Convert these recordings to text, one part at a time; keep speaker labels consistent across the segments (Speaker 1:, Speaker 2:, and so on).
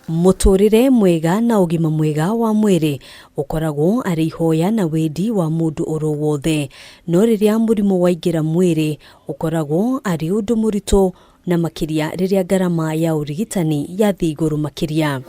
Speaker 1: Mũtũrĩre mwega na ũgima mwega wa mwĩrĩ ũkoragwo arĩ ihoya na wendi wa mũndũ oro wothe, no rĩrĩa mũrimũ waingĩra mwĩrĩ ũkoragwo arĩ ũndũ mũritũ na makĩria rĩrĩa ngarama ya ũrigitani yathiĩ igũrũ makĩria.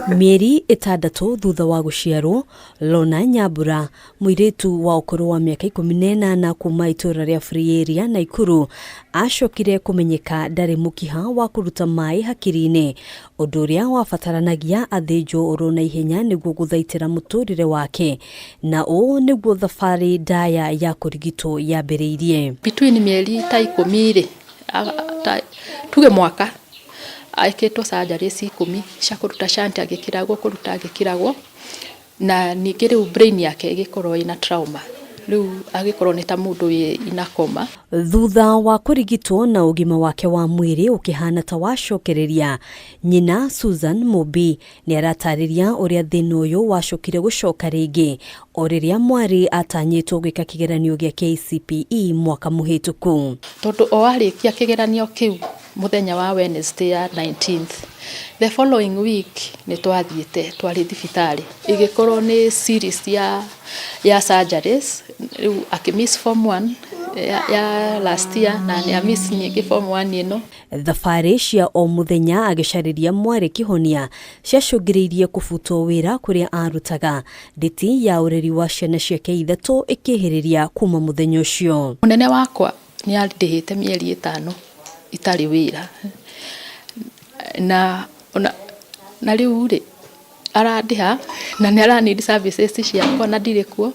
Speaker 1: Mĩeri 6 thutha wa gũciarwo, Lorna Nyambura, mũirĩtu wa ũkũrũ wa mĩaka 18 kuma itũra rĩa Free Area Naikuru, acokire kũmenyeka ndarĩ mũkiha wa kũruta maĩ hakiri-inĩ, ũndũ ũrĩa wabataranagia athĩnjwo oro na ihenya nĩguo gũthaitĩra mũtũrĩre wake, na ũũ nĩguo thabarĩ ndaya ya kũrigitwo yambĩrĩirie.
Speaker 2: Between mĩeri ta 10 rĩ, tuge mwaka, ekĩtwo surgeries 10 cia kũruta shunt agĩkĩragwo, kũruta agĩkĩragwo, na ningĩ rĩu brain yake ĩgĩkorwo ĩna trauma, rĩu agĩkorwo nĩ ta mũndũ wĩ ina coma.
Speaker 1: Thutha wa kũrigitwo na ũgima wake wa mwĩrĩ ũkĩhana ta wacokereria, nyina Susan Mumbi nĩ aratarĩria ũrĩa thĩna ũyũ wacokire gũcoka rĩngĩ o rĩrĩa mwarĩ atanyĩtwo gwĩka kĩgeranio gĩa KCPE mwaka mũhĩtũku.
Speaker 2: Tondũ o arĩkia kĩgeranio kĩu mũthenya wa Wednesday ya 19th, the following week nĩ twathiĩte, twarĩ thibitarĩ, ĩgĩkorwo nĩ series ya surgeries, rĩu akĩ miss form 1 ya last year na nĩ amiss ningĩ form 1 ĩno.
Speaker 1: Thabarĩ cia o mũthenya agĩcarĩria mwarĩ kĩhonia ciacũngĩrĩirie kũbutwo wĩra kũrĩa arutaga, nditi ya ũreri wa ciana ciake 3 ĩkĩhĩrĩria kuma mũthenya ũcio.
Speaker 2: Mũnene wakwa nĩ andĩhĩte mĩeri 5 itarĩ wĩra, na rĩu rĩ arandĩha na nĩ ara need services ciakwa na ndirĩ kuo,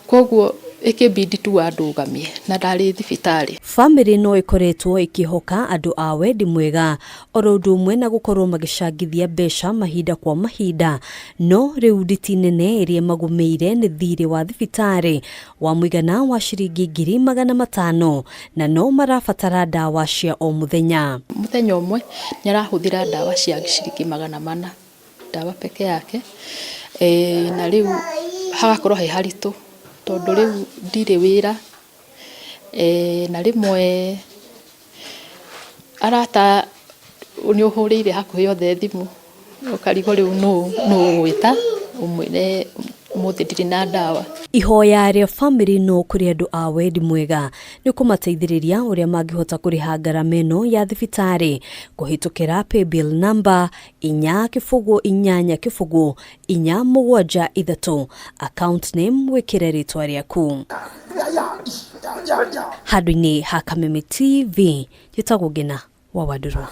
Speaker 2: koguo ĩkĩbidi tu andũgamie na ndarĩ thibitarĩ.
Speaker 1: Bamĩrĩ no ĩkoretwo ĩkĩhoka andũ a wendi mwega oro ũndũ ũmwe na gũkorwo magĩcangithia mbeca mahinda kwa mahinda, no rĩu nditi nene ĩrĩa ĩmagũmĩire nĩ thirĩ wa thibitarĩ wa mũigana wa ciringi 500,000 na no marabatara ndawa cia o mũthenya.
Speaker 2: Mũthenya ũmwe nĩ arahũthĩra ndawa cia ciringi 400, ndawa peke yake, na rĩu hagakorwo he haritũ tondũ rĩu ndirĩ wĩra, na rĩmwe arata nĩ ũhũrĩire hakuhĩ othe thimũ ũkarigwo rĩu nũ ũgwĩta ũmwĩre ũmũthĩ ndirĩ na ndawa.
Speaker 1: Ihoya rĩa bamĩrĩ no kũrĩ andũ a wendi mwega nĩ kũmateithĩrĩria ũrĩa mangĩhota kũrĩha ngarama ĩno ya thibitarĩ kũhĩtũkĩra paybill number 4 0 8 0 4 7 3, account name wĩkĩre rĩtwa rĩaku. Handũ-inĩ ha Kameme TV, njĩtagwo Ngina wa Wandũrũ.